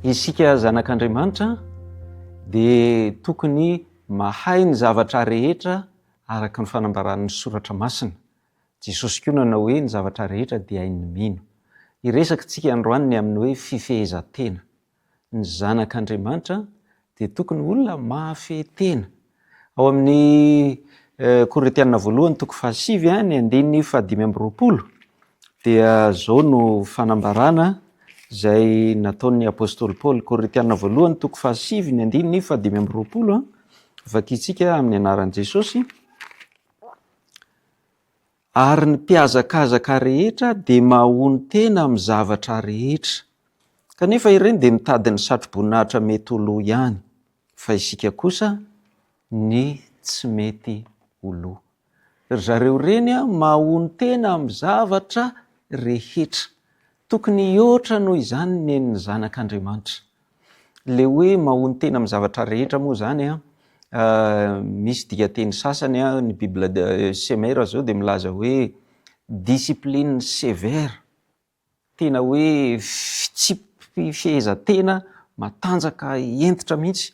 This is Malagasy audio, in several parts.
Isika zanak'Andriamanitra dia tokony mahay ny zavatra rehetra araka ny fanambaran'ny Soratra Masina. Jesosy koa nanao hoe ny zavatra rehetra dia hain'ny mino. Hiresaka isika androany ny amin'ny hoe fifehezan-tena. Ny zanak'Andriamanitra dia tokony ho olona mahafehy tena. Ao amin'ny Korintiana voalohany toko fahasivy ny andininy fahadimy amby roapolo dia izao no fanambarana izay nataon'ny apostoly Paoly. Korintiana voalohany toko fahasivy ny andininy fahadimy amby roapolo, vakintsika amin'ny anaran'i Jesosy. Ary ny mpihazakazaka rehetra dia mahonon-tena amin'ny zavatra rehetra. Kanefa ireny dia mitady ny satroboninahitra mety ho lo ihany, fa isika kosa ny tsy mety ho lo. Ry zareo ireny mahonon-tena amin'ny zavatra rehetra. Tokony hihoatra noho izany ny nen'ny zanak'Andriamanitra. Ilay hoe mahonon-tena amin'ny zavatra rehetra moa izany an, misy dikanteny sasany an, ny bible Semer izao dia milaza hoe discipline sévère, tena hoe fitsipi-pifehezan-tena matanjaka hentitra mihitsy.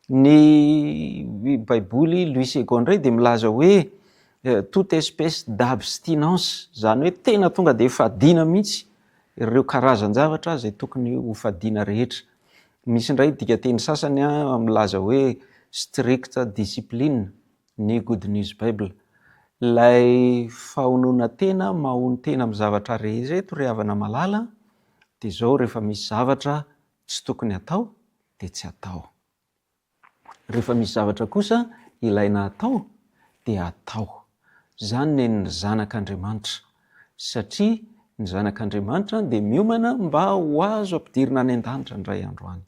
Ny baiboly Louis Segond indray dia milaza hoe toute espèce d'abstinence, izany hoe tena tonga dia fadiana mihitsy ireo karazan-javatra izay tokony ho fadiana rehetra. Misy indray dikanteny sasany milaza hoe strict discipline, ny Good News Bible. Ilay fahononan-tena, mahonon-tena amin'ny zavatra rehetra eto ry havana malala dia izao rehefa misy zavatra tsy tokony hatao dia tsy atao. Rehefa misy zavatra kosa ilaina atao dia atao. Izany nen'ny zanak'Andriamanitra. Satria ny zanak'Andriamanitra dia miomana mba ho azo ampidirina any an-danitra indray andro any.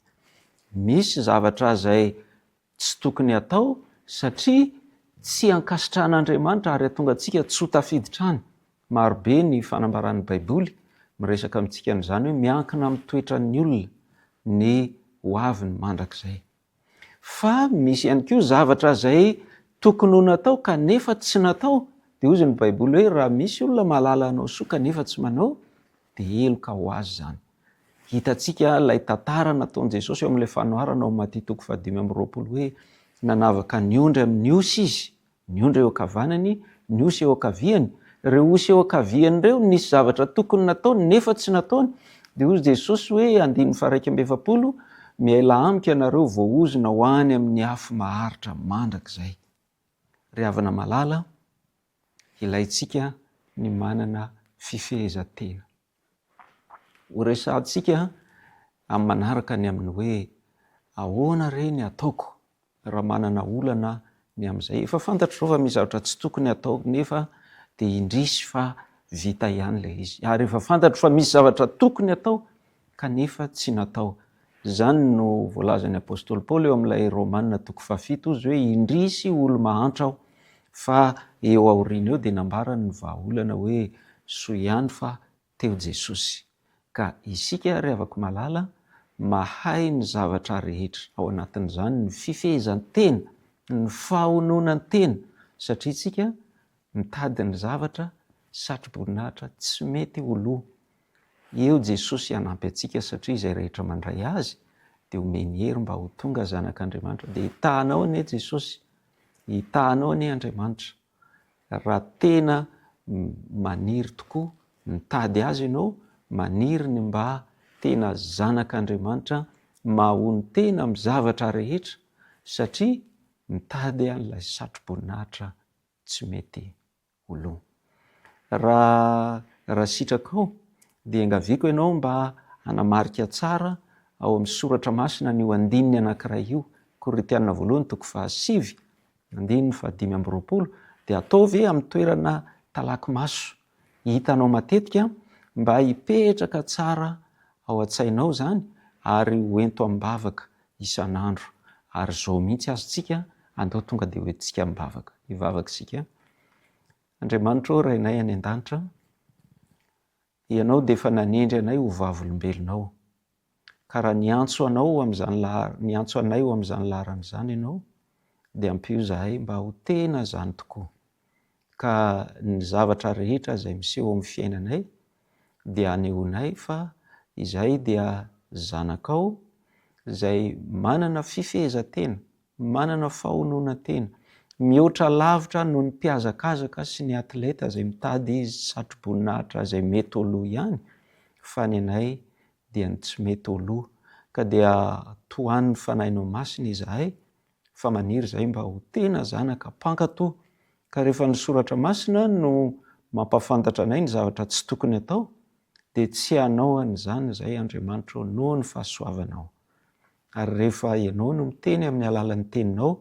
Misy zavatra izay tsy tokony atao satria tsy ankasitrahan'Andriamanitra ary hahatonga antsika tsy ho tafiditra any. Marobe ny fanambaran'ny Baiboly miresaka amintsika an'izany hoe miankina amin'ny toetran'ny olona ny ho aviny mandrakizay. Fa misy ihany koa zavatra izay tokony ho natao kanefa tsy natao, dia hozy ny Baiboly hoe raha misy olona mahalala hanao soa kanefa tsy manao dia heloka ho azy izany. Hitantsika ilay tantara nataon'i Jesosy eo amin'ilay fanoharana ao Matia toko fahadimy amby roapolo hoe nanavaka ny ondry amin'ny osy izy Ny ondry eo ankavanany, ny osy eo ankaviany. Ireo osy eo ankaviany ireo nisy zavatra tokony nataony nefa tsy nataony. Dia hoy Jesosy hoe, andininy faha-41, Miailà amiko ianareo voaozona ho any amin'ny afo maharitra mandrakizay. Ry havana malala, ilaintsika ny manana fifehezan-tena. Horesahantsika amin'ny manaraka ny amin'ny hoe ahoana re ny ataoko raha manana olana ny amin'izay. Efa fantatro izao fa misy zavatra tsy tokony hataoko nefa dia indrisy fa vita ihany ilay izy. Ary efa fantatro fa misy zavatra tokony hatao kanefa tsy natao. Izany no voalazan'ny apostoly Paoly eo amin'ilay Romana toko fahafito, hozy hoe indrisy olo-mahantra aho. Fa eo aoriana eo dia nambarany ny vahaolana hoe soa ihany fa teo Jesosy. Ka isika ry havako malala mahay ny zavatra rehetra, ao anatin'izany ny fifehezan-tena, ny fahononan-tena, satria isika mitady ny zavatra satro-boninahitra tsy mety ho lo. Eo Jesosy hanampy antsika satria izay rehetra mandray Azy dia omeny hery mba ho tonga zanak'Andriamanitra. Dia hitahanao anie Jesosy, hitahanao anie Andriamanitra. Raha tena maniry tokoa mitady Azy ianao, maniry ny mba tena zanak'Andriamanitra, mahonon-tena amin'ny zavatra rehetra satria mitady an'ilay satro-boninahitra tsy mety ho lo. Raha raha sitrakao dia iangaviako ianao mba hanamarika tsara ao amin'ny soratra masina an'io andininy anankiray io, Korintiana voalohany toko fahasivy, andininy fahadimy amby roapolo, dia ataovy amin'ny toerana talaky maso hitanao matetika mba hipetraka tsara ao an-tsainao izany ary ho ento am-bavaka isan'andro. Ary izao mihitsy aza tsika, andao tonga dia hoentintsika am-bavaka. Hivavaka isika. Andriamanitra ô, Rainay any an-danitra, Ianao dia efa nanendry anay ho vavolombelonao. Ka raha niantso anao ho amin'izany lahar-, niantso anay ho amin'izany laharana izany Ianao, dia ampio izahay mba ho tena izany tokoa. Ka ny zavatra rehetra izay miseho amin'ny fiainanay dia anehoanay fa izahay dia zanakao. izay manana fifehezan-tena, manana fahononan-tena, mihoatra lavitra noho ny mpihazakazaka sy ny atleta izay mitady satroboninahitra izay mety ho lo ihany, fa ny anay dia ny tsy mety ho lo. Ka dia tohanin'ny Fanahinao Masina izahay, fa maniry izahay mba ho tena zanaka mpankato, ka rehefa ny Soratra Masina no mampahafantatra anay ny zavatra tsy tokony atao, dia tsy hanao an'izany izahay Andriamanitra ô noho ny fahasoavanao. Ary rehefa Ianao no miteny amin'ny alalan'ny Teninao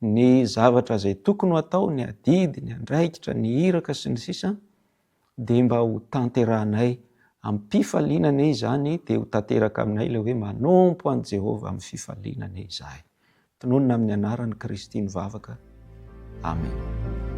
ny zavatra izay tokony ho atao, ny adidy, ny andraikitra, ny iraka sy ny sisa, dia mba ho tanterahanay amim-pifaliana anie izany, dia ho tanteraka aminay ilay hoe manompo an'i Jehovah amin'ny fifaliana anie izahay. Tononina amin'ny anaran'i Kristy ny vavaka. Amena.